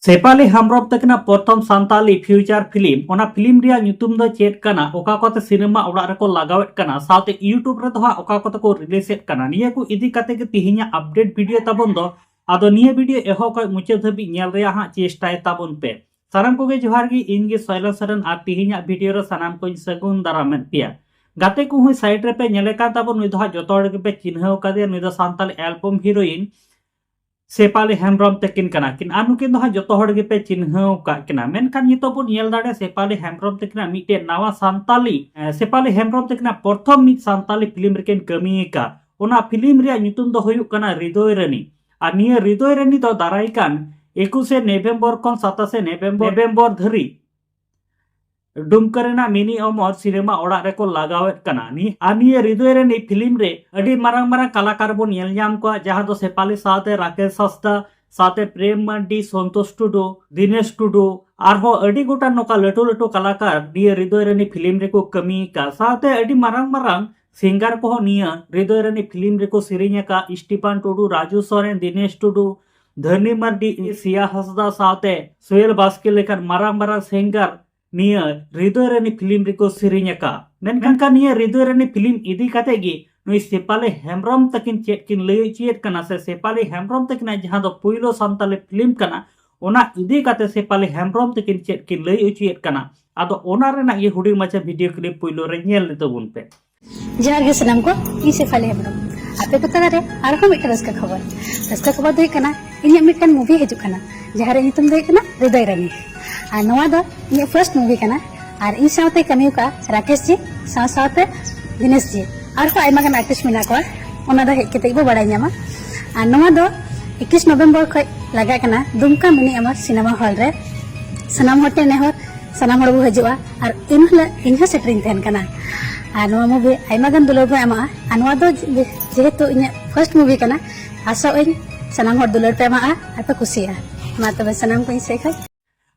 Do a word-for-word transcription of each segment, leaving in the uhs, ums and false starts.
ᱥᱮᱯᱟᱞᱤ ᱦᱮᱢᱵᱨᱚᱢ ᱛᱟᱹᱠᱤᱱᱟᱜ ᱯᱨᱚᱛᱷᱚᱢ Santali future film, ᱚᱱᱟ ᱯᱷᱤᱞᱢ ᱨᱮᱭᱟᱜ ᱧᱩᱛᱩᱢ ᱫᱚ ᱪᱮᱫ ᱠᱟᱱᱟ, ᱚᱠᱟ ᱠᱚᱛᱮ ᱥᱤᱱᱮᱢᱟ ᱚᱲᱟᱜ ᱨᱮᱠᱚ ᱞᱟᱜᱟᱣᱮᱫ ᱠᱟᱱᱟ, ᱥᱟᱶᱛᱮ YouTube ᱨᱮᱫᱚ ᱦᱟᱸᱜ ᱚᱠᱟ ᱠᱚᱛᱮ ᱠᱚ ᱨᱤᱞᱤᱡᱮᱫ ᱠᱟᱱᱟ, ᱱᱤᱭᱟᱹ ᱠᱚ ᱤᱫᱤ ᱠᱟᱛᱮ ᱜᱮ ᱛᱤᱦᱤᱧᱟᱜ ᱟᱯᱰᱮᱴ ᱵᱷᱤᱰᱤᱭᱳ ᱛᱟᱵᱚᱱ ᱫᱚ᱾ ᱟᱫᱚ ᱱᱤᱭᱟᱹ ᱵᱷᱤᱰᱤᱭᱳ ᱮᱦᱚᱵ ᱠᱷᱚᱱ ᱢᱩᱪᱟᱹᱫ ᱫᱷᱟᱹᱵᱤᱡ ᱧᱮᱞ ᱨᱮᱭᱟᱜ ᱦᱟᱸᱜ ᱪᱮᱥᱴᱟᱭ ᱛᱟᱵᱚᱱ ᱯᱮ᱾ ᱥᱟᱱᱟᱢ ᱠᱚᱜᱮ ᱡᱚᱦᱟᱨ ᱜᱮ, ᱤᱧ ᱜᱮ ᱥᱚᱭᱞᱚᱱ ᱥᱚᱨᱮᱱ, ᱟᱨ ᱛᱤᱦᱤᱧᱟᱜ ᱵᱷᱤᱰᱤᱭᱳ ᱨᱮ ᱥᱟᱱᱟᱢ ᱠᱚᱧ ᱥᱟᱹᱜᱩᱱ ᱫᱟᱨᱟᱢᱮᱫ ᱯᱮᱭᱟ᱾ ᱜᱟᱛᱮ ᱠᱚ ᱦᱚᱸ ᱥᱟᱭᱤᱰ ᱨᱮᱯᱮ ᱧᱮᱞᱮ ᱠᱟᱱ ᱛᱟᱵᱚᱱ, ᱱᱩᱭ ᱫᱚ ᱦᱟᱸᱜ ᱡᱚᱛᱚ ᱦᱚᱲ ᱜᱮᱯᱮ ᱪᱤᱱᱦᱟᱹᱣ ᱠᱟᱫᱮᱭᱟ, ᱱᱩᱭ ᱫᱚ ᱥᱟᱱᱛᱟᱞᱤ ᱮᱞᱵᱚᱢ ᱦᱤᱨᱳᱭᱤᱱ ᱥᱮᱯᱟᱞᱤ ᱦᱮᱢᱵᱨᱚᱢ ᱛᱟᱹᱠᱤᱱ ᱠᱟᱱᱟ ᱠᱤᱱ᱾ ᱟᱨ ᱱᱩᱠᱤᱱ ᱫᱚ ᱦᱟᱸᱜ ᱡᱚᱛᱚ ᱦᱚᱲ ᱜᱮᱯᱮ ᱪᱤᱱᱦᱟᱹᱣ ᱟᱠᱟᱫ ᱠᱤᱱᱟ᱾ ᱢᱮᱱᱠᱷᱟᱱ ᱱᱤᱛᱚᱜ ᱵᱚᱱ ᱧᱮᱞ ᱫᱟᱲᱮᱭᱟᱜᱼᱟ ᱥᱮᱯᱟᱞᱤ ᱦᱮᱢᱵᱨᱚᱢ ᱛᱟᱹᱠᱤᱱᱟᱜ ᱢᱤᱫᱴᱮᱱ ᱱᱟᱣᱟ ᱥᱟᱱᱛᱟᱞᱤ, ᱮ, ᱥᱮᱯᱟᱞᱤ ᱦᱮᱢᱵᱨᱚᱢ ᱛᱟᱹᱠᱤᱱᱟᱜ ᱯᱨᱚᱛᱷᱚᱢ ᱢᱤᱫ ᱥᱟᱱᱛᱟᱞᱤ ᱯᱷᱤᱞᱢ ᱨᱮᱠᱤᱱ ᱠᱟᱹᱢᱤ ᱟᱠᱟᱫ᱾ ᱚᱱᱟ ᱯᱷᱤᱞᱢ ᱨᱮᱭᱟᱜ ᱧᱩᱛᱩᱢ ᱫᱚ ᱦᱩᱭᱩᱜ ᱠᱟᱱᱟ ᱦᱨᱤᱫᱚᱭ ᱨᱟᱹᱱᱤ᱾ ᱟᱨ ᱱᱤᱭᱟᱹ ᱦᱨᱤᱫᱚᱭ ᱨᱟᱹᱱᱤ ᱫᱚ ᱫᱟᱨᱟᱭ ᱠᱟᱱ ᱮᱠᱩᱥᱮ ᱱᱚᱵᱷᱮᱢᱵᱚᱨ ᱠᱷᱚᱱ ᱥᱟᱛᱟᱥᱮ ᱱᱚᱵᱷᱮᱢᱵᱚᱨ, ᱱᱚᱵᱷᱮᱢᱵᱚᱨ ᱫᱷᱟᱹᱨᱤᱡ ᱰᱩᱢᱠᱟ ᱨᱮᱱᱟᱜ ᱢᱤᱱᱤ ᱚᱢᱚᱨ ᱥᱤᱱᱮᱢᱟ ᱚᱲᱟᱜ ᱨᱮᱠᱚ ᱞᱟᱜᱟᱣᱮᱫ ᱠᱟᱱᱟ᱾ ᱱᱤ-, ᱟᱨ ᱱᱤᱭᱟᱹ ᱦᱨᱤᱫᱚᱭ ᱨᱟᱹᱱᱤ ᱯᱷᱤᱞᱢ ᱨᱮ ᱟᱹᱰᱤ ᱢᱟᱨᱟᱝ ᱢᱟᱨᱟᱝ ᱠᱟᱞᱟᱠᱟᱨ ᱵᱚᱱ ᱧᱮᱞ ᱧᱟᱢ ᱠᱚᱣᱟ, ᱡᱟᱦᱟᱸ ᱫᱚ ᱥᱮᱯᱟᱞᱤ ᱥᱟᱶᱛᱮ ᱨᱟᱠᱮᱥ ᱦᱟᱸᱥᱫᱟ, ᱥᱟᱶᱛᱮ ᱯᱨᱮᱢ ᱢᱟᱨᱰᱤ, ᱥᱚᱱᱛᱳᱥ ᱴᱩᱰᱩ, ᱫᱤᱱᱮᱥ ᱴᱩᱰᱩ, ᱟᱨᱦᱚᱸ ᱟᱹᱰᱤ ᱜᱚᱴᱟᱝ ᱱᱚᱝᱠᱟ ᱞᱟᱹᱴᱩ ᱞᱟᱹᱴᱩ ᱠᱟᱞᱟᱠᱟᱨ ᱱᱤᱭᱟᱹ ᱦᱨᱤᱫᱚᱭ ᱨᱟᱹᱱᱤ ᱯᱷᱤᱞᱢ ᱨᱮᱠᱚ ᱠᱟᱹᱢᱤ ᱟᱠᱟᱫ᱾ ᱥᱟᱶᱛᱮ ᱟᱹᱰᱤ ᱢᱟᱨᱟᱝ ᱢᱟᱨᱟᱝ ᱥᱤᱝᱜᱟᱨ ᱠᱚᱦᱚᱸ ᱱᱤᱭᱟᱹ ᱦᱨᱤᱫᱚᱭ ᱨᱟᱹᱱᱤ ᱯᱷᱤᱞᱢ ᱨᱮᱠᱚ ᱥᱮᱨᱮᱧ ᱟᱠᱟᱫ᱾ ᱥᱴᱤᱯᱷᱟᱱ ᱴᱩᱰᱩ, ᱨᱟᱡᱩ ᱥᱚᱨᱮᱱ, ᱫᱤᱱᱮᱥ ᱴᱩᱰᱩ, ᱫᱷᱟᱹᱱᱤ ᱢᱟᱨᱰᱤ, ᱥᱤᱭᱟ ᱦᱟᱸᱥᱫᱟ ᱥᱟᱶᱛᱮ ᱥᱳᱭᱮᱞ ᱵᱟᱥᱠᱮ ᱞᱮᱠᱟᱱ ᱢᱟᱨᱟᱝ ᱢᱟᱨᱟᱝ ᱥᱤᱝᱜᱟᱨ ᱱᱤᱭᱟᱹ ᱦᱨᱤᱫᱚᱭ ᱨᱟᱹᱱᱤ ᱯᱷᱤᱞᱢ ᱨᱮᱠᱚ ᱥᱮᱨᱮᱧ ᱟᱠᱟᱫ᱾ ᱢᱮᱱᱠᱷᱟᱱ ᱱᱤᱭᱟᱹ ᱦᱨᱤᱫᱚᱭ ᱨᱟᱹᱱᱤ ᱯᱷᱤᱞᱢ ᱤᱫᱤ ᱠᱟᱛᱮ ᱜᱮ ᱱᱩᱭ ᱥᱮᱯᱟᱞᱤ ᱦᱮᱢᱵᱨᱚᱢ ᱛᱟᱹᱠᱤᱱ ᱪᱮᱫ ᱠᱤᱱ ᱞᱟᱹᱭ ᱦᱚᱪᱚᱭᱮᱫ ᱠᱟᱱᱟ, ᱥᱮ ᱥᱮᱯᱟᱞᱤ ᱦᱮᱢᱵᱨᱚᱢ ᱛᱟᱹᱠᱤᱱᱟᱜ ᱡᱟᱦᱟᱸ ᱫᱚ ᱯᱩᱭᱞᱩ ᱥᱟᱱᱛᱟᱞᱤ ᱯᱷᱤᱞᱢ ᱠᱟᱱᱟ, ᱚᱱᱟ ᱤᱫᱤ ᱠᱟᱛᱮ ᱥᱮᱯᱟᱞᱤ ᱦᱮᱢᱵᱨᱚᱢ ᱛᱟᱹᱠᱤᱱ ᱪᱮᱫ ᱠᱤᱱ ᱞᱟᱹᱭ ᱦᱚᱪᱚᱭᱮᱫ ᱠᱟᱱᱟ, ᱟᱫᱚ ᱚᱱᱟ ᱨᱮᱱᱟᱜ ᱜᱮ ᱦᱩᱰᱤᱧ ᱢᱟᱪᱷᱟ ᱵᱷᱤᱰᱤᱭᱳ ᱠᱞᱤᱯ ᱯᱩᱭᱞᱩ ᱨᱮ ᱧᱮᱞ ᱤᱫᱤ ᱛᱟᱵᱚᱱ ᱯᱮ᱾ ᱡᱚᱦᱟᱨ ᱜᱮ ᱥᱟᱱᱟᱢ ᱠᱚ, ᱤᱧ ᱥᱮᱯᱷᱟᱞᱤ ᱦᱮᱢᱵᱨᱚᱢ᱾ ᱟᱯᱮ ᱠᱚ ᱛᱟᱞᱟᱨᱮ ᱟᱨᱦᱚᱸ ᱢᱤᱫᱴᱟᱝ ᱨᱟᱹᱥᱠᱟᱹ ᱠᱷᱚᱵᱚᱨ᱾ ᱨᱟᱹᱥᱠᱟᱹ ᱠᱷᱚᱵᱚᱨ ᱫᱚ ᱦᱩᱭᱩᱜ ᱠᱟᱱᱟ, ᱤᱧᱟᱹᱜ ᱢᱤᱫᱴᱟᱝ ᱢᱩᱵᱷᱤ ᱦᱤᱡᱩᱜ ᱠᱟᱱᱟ, ᱡᱟᱦᱟᱸ ᱨᱮᱭᱟᱜ ᱧᱩᱛᱩᱢ ᱫᱚ ᱦᱩᱭᱩᱜ ᱠᱟᱱᱟ ᱦᱨᱤᱫᱚᱭ ᱨᱟᱹᱱᱤ᱾ ᱟᱨ ᱱᱚᱣᱟ ᱫᱚ ᱤᱧᱟᱹᱜ ᱯᱷᱟᱨᱥᱴ ᱢᱩᱵᱷᱤ ᱠᱟᱱᱟ᱾ ᱟᱨ ᱤᱧ ᱥᱟᱶᱛᱮ ᱠᱟᱹᱢᱤ ᱟᱠᱟᱫᱼᱟ ᱨᱟᱠᱮᱥ ᱡᱤ, ᱥᱟᱶ ᱥᱟᱶᱛᱮ ᱫᱤᱱᱮᱥ ᱡᱤ, ᱟᱨᱦᱚᱸ ᱟᱭᱢᱟ ᱜᱟᱱ ᱟᱨᱴᱤᱥᱴ ᱢᱮᱱᱟᱜ ᱠᱚᱣᱟ᱾ ᱚᱱᱟ ᱫᱚ ᱦᱮᱡ ᱠᱟᱛᱮ ᱜᱮᱵᱚ ᱵᱟᱲᱟᱭ ᱧᱟᱢᱟ᱾ ᱟᱨ ᱱᱚᱣᱟ ᱫᱚ ᱮᱠᱤᱥ ᱱᱚᱵᱷᱮᱢᱵᱚᱨ ᱠᱷᱚᱱ ᱞᱟᱜᱟᱜ ᱠᱟᱱᱟ ᱫᱩᱢᱠᱟ ᱢᱤᱱᱤ ᱚᱢᱚᱨ ᱥᱤᱱᱮᱢᱟ ᱦᱚᱞ ᱨᱮ᱾ ᱥᱟᱱᱟᱢ ᱦᱚᱲ ᱴᱷᱮᱱ ᱱᱮᱦᱚᱨ, ᱥᱟᱱᱟᱢ ᱦᱚᱲ ᱵᱚ ᱦᱤᱡᱩᱜᱼᱟ᱾ ᱟᱨ ᱮᱱ ᱦᱤᱞᱳᱜ ᱤᱧ ᱦᱚᱸ ᱥᱮᱴᱮᱨᱤᱧ ᱛᱟᱦᱮᱱ ᱠᱟᱱᱟ᱾ ᱟᱨ ᱱᱚᱣᱟ ᱢᱩᱵᱷᱤ ᱟᱭᱢᱟ ᱜᱟᱱ ᱫᱩᱞᱟᱹᱲ ᱵᱚ ᱮᱢᱟᱜᱼᱟ᱾ ᱟᱨ ᱱᱚᱣᱟ ᱫᱚ ᱡᱮ-, ᱡᱮᱦᱮᱛᱩ ᱤᱧᱟᱹᱜ ᱯᱷᱟᱨᱥᱴ ᱢᱩᱵᱷᱤ ᱠᱟᱱᱟ, ᱟᱥᱚᱜ ᱟᱹᱧ ᱥᱟᱱᱟᱢ ᱦᱚᱲ ᱫᱩᱞᱟᱹᱲ ᱯᱮ ᱮᱢᱟᱜᱼᱟ ᱟᱨ ᱯᱮ ᱠᱩᱥᱤᱭᱟᱜᱼᱟ᱾ ᱢᱟ ᱛᱚᱵᱮ ᱥᱟᱱᱟᱢ ᱠᱚ ᱤᱧ ᱥᱮᱫ ᱠᱷᱚᱱ᱾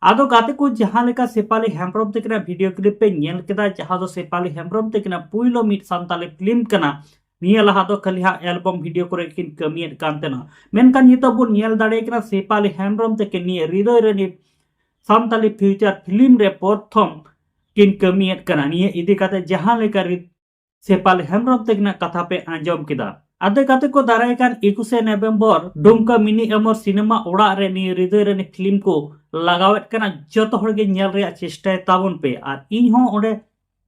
ᱟᱫᱚ ᱜᱟᱛᱮ ᱠᱚ, ᱡᱟᱦᱟᱸ ᱞᱮᱠᱟ ᱥᱮᱯᱟᱞᱤ ᱦᱮᱢᱵᱨᱚᱢ ᱛᱟᱹᱠᱤᱱᱟᱜ ᱵᱷᱤᱰᱤᱭᱳ ᱠᱞᱤᱯ ᱯᱮ ᱧᱮᱞ ᱠᱮᱫᱟ, ᱡᱟᱦᱟᱸ ᱫᱚ ᱥᱮᱯᱟᱞᱤ ᱦᱮᱢᱵᱨᱚᱢ ᱛᱟᱹᱠᱤᱱᱟᱜ ᱯᱩᱭᱞᱩ ᱢᱤᱫ ᱥᱟᱱᱛᱟᱞᱤ ᱯᱷᱤᱞᱢ ᱠᱟᱱᱟ, ᱱᱤᱭᱟᱹ ᱞᱟᱦᱟ ᱫᱚ ᱠᱷᱟᱹᱞᱤ ᱦᱟᱸᱜ ᱮᱞᱵᱟᱢ ᱵᱷᱤᱰᱤᱭᱳ ᱠᱚᱨᱮ ᱠᱤᱱ ᱠᱟᱹᱢᱤᱭᱮᱫ ᱠᱟᱱ ᱛᱟᱦᱮᱱᱟ, ᱢᱮᱱᱠᱷᱟᱱ ᱱᱤᱛᱚᱜ ᱵᱚᱱ ᱧᱮᱞ ᱫᱟᱲᱮᱭᱟᱜ ᱠᱟᱱᱟ ᱥᱮᱯᱷᱟᱞᱤ ᱦᱮᱢᱵᱨᱚᱢ ᱛᱟᱹᱠᱤᱱ ᱱᱤᱭᱟᱹ ᱦᱨᱤᱫᱚᱭ ᱨᱟᱹᱱᱤ ᱥᱟᱱᱛᱟᱞᱤ ᱯᱷᱤᱭᱩᱪᱟᱨ ᱯᱷᱤᱞᱢ ᱨᱮ ᱯᱨᱚᱛᱷᱚᱢ ᱠᱤᱱ ᱠᱟᱹᱢᱤᱭᱮᱫ ᱠᱟᱱᱟ᱾ ᱱᱤᱭᱟᱹ ᱤᱫᱤ ᱠᱟᱛᱮ ᱡᱟᱦᱟᱸ ᱞᱮᱠᱟ ᱨᱤ- ᱥᱮᱯᱷᱟᱞᱤ ᱦᱮᱢᱵᱨᱚᱢ ᱛᱟᱹᱠᱤᱱᱟᱜ ᱠᱟᱛᱷᱟ ᱯᱮ ᱟᱸᱡᱚᱢ ᱠᱮᱫᱟ᱾ ᱟᱫᱚ ᱜᱟᱛᱮ ᱠᱚ, ᱫᱟᱨᱟᱭ ᱠᱟᱱ ᱮᱠᱩᱥᱮ ᱱᱚᱵᱷᱮᱢᱵᱚᱨ ᱰᱩᱢᱠᱟ ᱢᱤᱱᱤ ᱮᱢᱚᱨ ᱥᱤᱱᱮᱢᱟ ᱚᱲᱟᱜ ᱨᱮ ᱱᱤᱭᱟᱹ ᱦᱨᱤᱫᱚᱭ ᱨᱟᱹᱱᱤ ᱯᱷᱤᱞᱢ ᱠᱚ ᱞᱟᱜᱟᱣᱮᱫ ᱠᱟᱱᱟ᱾ ᱡᱚᱛᱚ ᱦᱚᱲ ᱜᱮ ᱧᱮᱞ ᱨᱮᱭᱟᱜ ᱪᱮᱥᱴᱟᱭ ᱛᱟᱵᱚᱱ ᱯᱮ ᱟᱨ ᱤᱧ ᱦᱚᱸ ᱚᱸᱰᱮ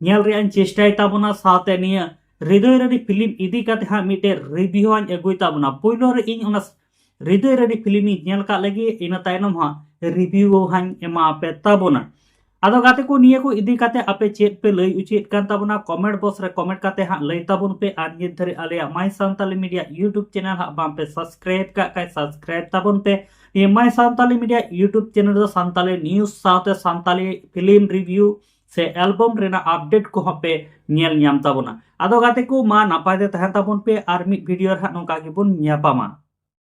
ᱧᱮᱞ ᱨᱮᱭᱟᱜ ᱤᱧ ᱪᱮᱥᱴᱟᱭ ᱛᱟᱵᱚᱱᱟ᱾ ᱥᱟᱶᱛᱮ ᱱᱤᱭᱟᱹ ᱦᱨᱤᱫᱚᱭ ᱨᱟᱹᱱᱤ ᱯᱷᱤᱞᱢ ᱤᱫᱤ ᱠᱟᱛᱮ ᱦᱟᱸᱜ ᱢᱤᱫᱴᱮᱱ ᱨᱤᱵᱷᱤᱭᱩ ᱦᱚᱸᱧ ᱟᱹᱜᱩᱭ ᱛᱟᱵᱚᱱᱟ᱾ ᱯᱳᱭᱞᱳ ᱨᱮ ᱤᱧ ᱚᱱᱟ ᱦᱨᱤᱫᱚᱭ ᱨᱟᱹᱱᱤ ᱯᱷᱤᱞᱢ ᱤᱧ ᱧᱮᱞ ᱠᱟᱜ ᱞᱟᱹᱜᱤᱫ, ᱤᱱᱟᱹ ᱛᱟᱭᱱᱚᱢ ᱦᱟᱸᱜ ᱨᱤᱵᱷᱤᱭᱩ ᱦᱟᱸᱧ ᱮᱢᱟ ᱯᱮ ᱛᱟᱵᱚᱱᱟ᱾ ᱟᱫᱚ ᱜᱟᱛᱮ ᱠᱚ, ᱱᱤᱭᱟᱹ ᱠᱚ ᱤᱫᱤ ᱠᱟᱛᱮ ᱟᱯᱮ ᱪᱮᱫ ᱯᱮ ᱞᱟᱹᱭ ᱚᱪᱚᱭᱮᱫ ᱠᱟᱱ ᱛᱟᱵᱚᱱᱟ, ᱠᱚᱢᱮᱱᱴ ᱵᱚᱠᱥ ᱨᱮ ᱠᱚᱢᱮᱱᱴ ᱠᱟᱛᱮ ᱦᱟᱸᱜ ᱞᱟᱹᱭ ᱛᱟᱵᱚᱱ ᱯᱮ᱾ ᱟᱨ ᱱᱤᱛ ᱫᱷᱟᱹᱨᱤᱡ ᱟᱞᱮᱭᱟᱜ ᱢᱟᱭ ᱥᱟᱱᱛᱟᱞᱤ ᱢᱤᱰᱤᱭᱟ ᱭᱩᱴᱩᱵᱽ ᱪᱮᱱᱮᱞ ᱦᱟᱸᱜ ᱵᱟᱝ ᱯᱮ ᱥᱟᱵᱥᱠᱨᱟᱭᱤᱵ ᱠᱟᱜ ᱠᱷᱟᱡ ᱥᱟᱵᱥᱠᱨᱟᱭᱤᱵ ᱛᱟᱵᱚᱱ ᱯᱮ᱾ ᱱᱤᱭᱟᱹ ᱢᱟᱭ ᱥᱟᱱᱛᱟᱞᱤ ᱢᱤᱰᱤᱭᱟ ᱭᱩᱴᱩᱵᱽ ᱪᱮᱱᱮᱞ ᱫᱚ ᱥᱟᱱᱛᱟᱞᱤ ᱱᱤᱭᱩᱡᱽ ᱥᱟᱶᱛᱮ ᱥᱟᱱᱛᱟᱞᱤ ᱯᱷᱤᱞᱢ ᱨᱤᱵᱷᱤᱭᱩ ᱥᱮ ᱮᱞᱵᱟᱢ ᱨᱮᱱᱟᱜ ᱟᱯᱰᱮᱴ ᱠᱚᱦᱚᱸ ᱯᱮ ᱧᱮᱞ ᱧᱟᱢ ᱛᱟᱵᱚᱱᱟ᱾ ᱟᱫᱚ ᱜᱟᱛᱮ ᱠᱚ, ᱢᱟ ᱱᱟᱯᱟᱭ ᱛᱮ ᱛᱟᱦᱮᱱ ᱛᱟᱵᱚᱱ ᱯᱮ, ᱟᱨ ᱢᱤᱫ ᱵᱷᱤᱰᱤᱭᱳ ᱨᱮ ᱦᱟᱸᱜ ᱱᱚᱝᱠᱟ ᱜᱮᱵᱚᱱ ᱧᱟᱯᱟᱢᱟ᱾